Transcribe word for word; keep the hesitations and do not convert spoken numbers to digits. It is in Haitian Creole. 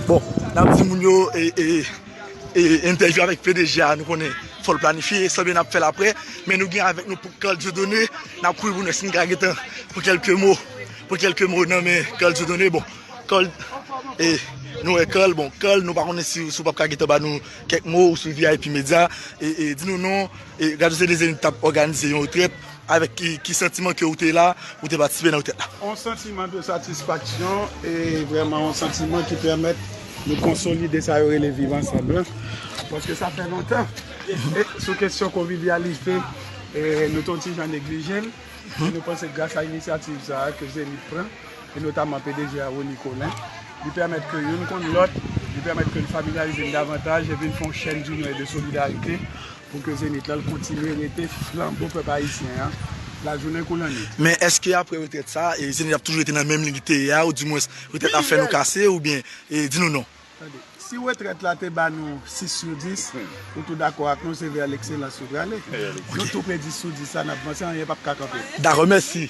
Bon, n ap di moun yo, e, e, e, entèvyou avèk P D G a, nou konnen fò l planifye, sanble n ap fè l aprè, men nou gen avèk nou pou Carl Dieudonné, n ap kouri pou nou, si n ka gentan pou kèlke mo, pou kèlke mo nan men Carl Dieudonné. Bon, Carl, e, nou wè Carl, bon, Carl, nou pa konnen si, si w p ap ka gentan ba nou kèk mo ou sou V I P Media, e, e, di nou non, e, Radyo Tele Zenith t ap òganize yon retrèt, avèk ki, ki santiman ke ou te la, ou te patisipe nan retrèt la? On santiman de satisfaksyon e vrèman on santiman ki pèmèt nou konsolide sa yo rele viv ansanm lan. Paske sa fè lontan. E sou kesyon konvivyalite, e nou t on ti jan neglije l. E nou panse gras a inisyativ sa a ke Zenith pran, e notaman P D G a Rony Colin, li pèmèt ke youn konn lòt, li pèmèt ke n familyarize n davantaj, epi n fè yon chèn dinyon e de solidarite pou ke Zenith la l kontinye rete flanbo pèp ayisyen an, lajounen kou lannwit. Men èske apre retrèt sa, e, Zenith ap toujou rete nan menm liy li te ye a, oudimwens retrèt la fè nou kase, oubyen, e, di nou non? Tande, si retrèt la te ba nou sis sou dis, ou tou dakò ak nou, se vè lekselans ou prale. Nou tou pre dis sou dis la, n ap vanse, anyen p ap ka kanpe. Dakò, mèsi.